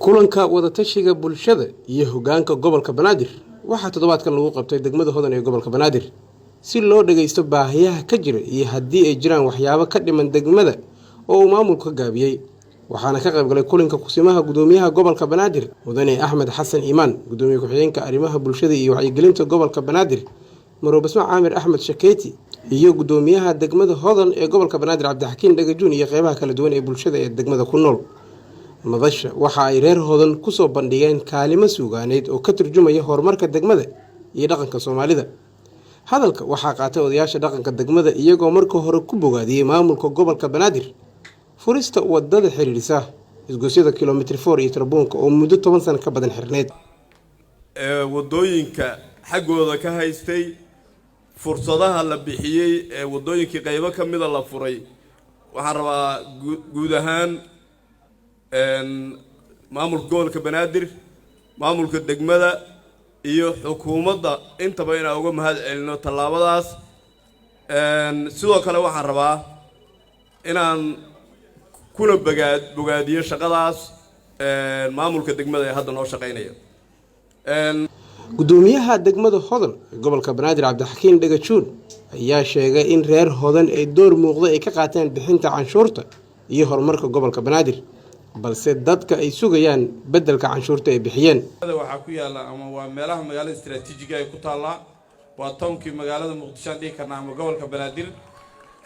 Kulanka wadatashiga bulshada iyo hoggaanka gobolka Banaadir waxaa toddobaadkan lagu qabtay degmada Hodan ee gobolka Banaadir si loo dhageysto baahiyaha ka jira iyo haddii ay jiraan waxyaabo ka dhiman degmada oo uu maamulku ka gaabiyey. Waxaana ka qaybgalay kulanka kusimaha gudoomiyaha gobolka Banaadir, Mudane Axmed Xasan Iimaan, gudoomiye ku-xigeenka arrimaha bulshada iyo wacyigelinta gobolka Banaadir, Marwo Basmo Caamir Axmed Shakeeti, iyo gudoomiyaha degmada Hodan ee gobolka Banaadir, Cabdixakiin Dhagajuun, iyo qeybaha kala duwan ee bulshada ee degmada ku nool. Madasha waxa ay reer Hodan kusoo bandhigeen kaalimo suugaaneed oo ka turjumaya horumarka degmada iyo dhaqanka Soomaalida. Hadalka waxaa qaatay odayaasha dhaqanka degmada, iyagoo marka hore ku bogaadiyey maamulka gobolka Banaadir furista wadada xiriirisa isgoysyada Kilometre 4 iyo Tarabuunka oo muddo 10 sano ka badan xirneyd. Ee waddooyinka xaggooda ka haystay fursadaha la bixiyey ee waddooyinkii qaybo ka mida la furay, waxaan rabaa guud ahaan maamulka gobolka Banaadir, maamulka degmada iyo xukuumadda intaba inaan uga mahad celino tallaabadaas. Sidoo kale waxaan rabaa inaan kuna bogaadiyo shaqadaas maamulka degmada ee hadda noo shaqaynaya. Gudoomiyaha degmada Hodan ee gobolka Banaadir, Cabdixakiin Dhagajuun, ayaa sheegay in reer Hodan ay door muuqda ay ka qaateen bixinta canshuurta iyo horumarka gobolka Banaadir, balse dadka ay sugayaan beddelka canshuurta ay bixiyeen. Waxaa ku yaalla ama waa meelaha magaalada istaraatiijiga ay ku taallaa, waa townkii magaalada Muqdisho aan dhihi karnaa ama gobolka Banaadir.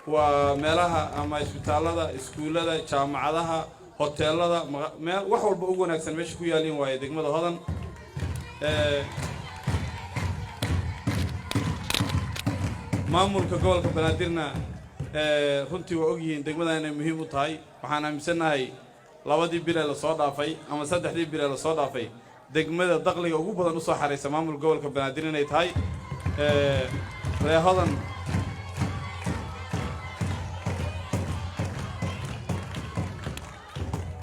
Waa meelaha ama isbitaallada, iskuullada, jaamacadaha, hoteelada, meel wax walba ugu wanaagsan meesha ku yaaliin waaye degmada Hodan. Maamulka gobolka Banaadirna runtii waa ogyihiin degmadan inay muhiim u tahay. Waxaan aaminsannahay 2dii bil ee lasoo dhaafay ama 3dii bil ee lasoo dhaafay degmada dakhliga ugu badan usoo xaraysa maamulka gobolka Banaadir inay tahay ree Hodan.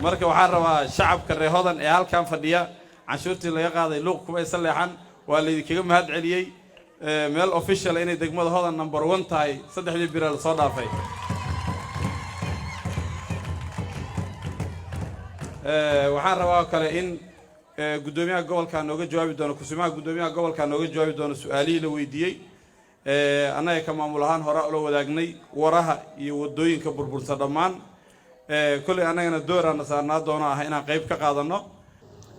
Marka waxaan rabaa shacabka ree Hodan ee halkan fadhiya, canshuurtii laga qaaday luuq kuma aysan leexan, waa laydinkaga mahad celiyey. Meel official inay degmada Hodan number one tahay 3dii bil ee lasoo dhaafay. Waxaan rabaa oo kale in guddoomiyaha gobolka nooga jawaabi doono, kusimaha guddoomiyaha gobolka nooga jawaabi doono su-aalihii la weydiiyey. Annaga ka maamul ahaan hore ula wadaagnay waraha iyo waddooyinka burbursa dhammaan. Kolley annagana dooraana saarnaa doono ah inaan qayb ka qaadanno.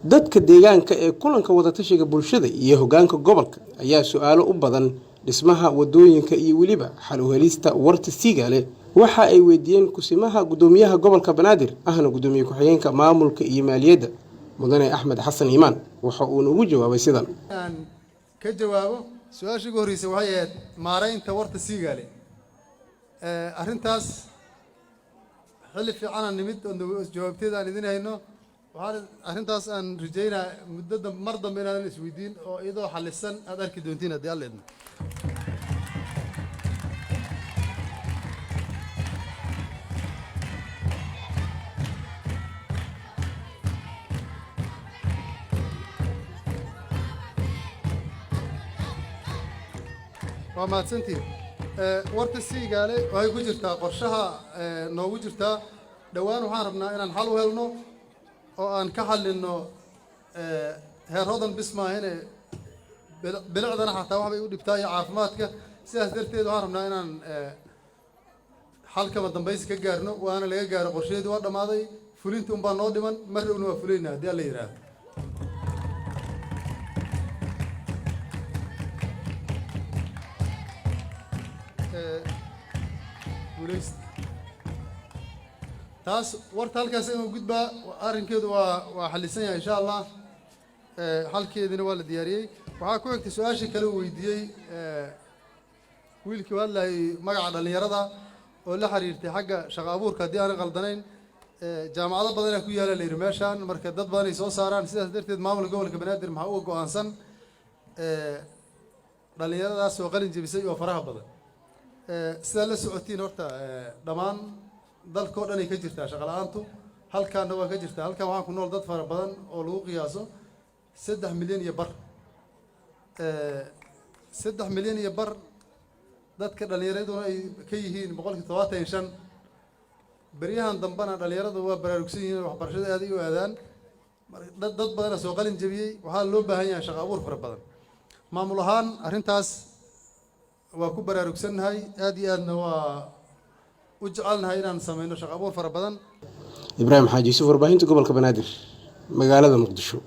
Dadka deegaanka ee kulanka wadatashiga bulshada iyo hoggaanka gobolka ayaa su-aalo u badan dhismaha wadooyinka iyo weliba xal u helista warta Siigaale waxa ay weydiiyeen kusimaha guddoomiyaha gobolka Banaadir, ahna guddoomiye ku-xigeenka maamulka iyo maaliyadda, Mudane Axmed Xasan Iimaan. Waxa uuna ugu jawaabay sidan. Aan ka jawaabo su-aasha ugu horreysay, waxay ahayd maaraynta warta Siigaale. Arrintaas xilli fiicanaan nimid oo jawaabteeda aan idin hayno. Waxaan arrintaas aan rajaynaa muddo mar dambe inaadan isweydiin oo iyadoo xallisan aad arki doontiin haddii Alla idmo. Waa mahadsantiin. Warta Siigaale waxay ku jirtaa qorshaha noogu jirtaa. Dhowaan waxaan rabnaa inaan xal u helno oo aan ka xallinno heer Hodan bis maahine, bilicdana xataa waxbay u dhibtaa iyo caafimaadka. Sidaas darteed waxaan rabnaa inaan xalkama dambaysi ka gaarno, waana laga gaaro. Qorshaheedu waa dhammaaday, fulinta unbaa noo dhiman. Mar dhowna waa fulaynaa haddii Alla yidhaahdo. Guulayst taas warta halkaas inuu gudbaa, arrinkeedu waa xallisan yahay insha Allah. Xalkeedina waa la diyaariyey. Waxaa ku xigtay su-aashii kale uu weydiiyey wiilkii u hadlayay magaca dhallinyarada oo la xiriirtay xagga shaqo abuurka, haddii aanan qaldanayn. Jaamacado badanaa ku yaala la yidhi meeshaan, marka dad badan ay soo saaraan. Sidaas darteed maamulka gobolka Banaadir maxaa uga go-aansan dhallinyaradaas oo qalin jebisay oo faraha badan? Sidaad la socotiin horta dhammaan dalkao dhan ay ka jirtaa shaqo la-aantu, halkaanna waa ka jirtaa. Halkan waxaan ku nool dad fara badan oo lagu qiyaaso 3.5 milyan. 3.5 milyan dadka dhallinyaraduna ay ka yihiin 75%. Beryahan dambena dhallinyaradu waa baraarugsan yihiin, waxbarashada aad ay u aadaan. Dad badana soo qalin jebiyey. Waxaa loo baahan yahay shaqo abuur fara badan. Maamul ahaan arrintaas waa ku baraarugsannahay, aad iyo aadna waa u jecelnahay inaan sameyno shaqo abuur fara badan. Ibraahim Xaaji Yuusuf, warbaahinta gobolka Banaadir, magaalada Muqdisho.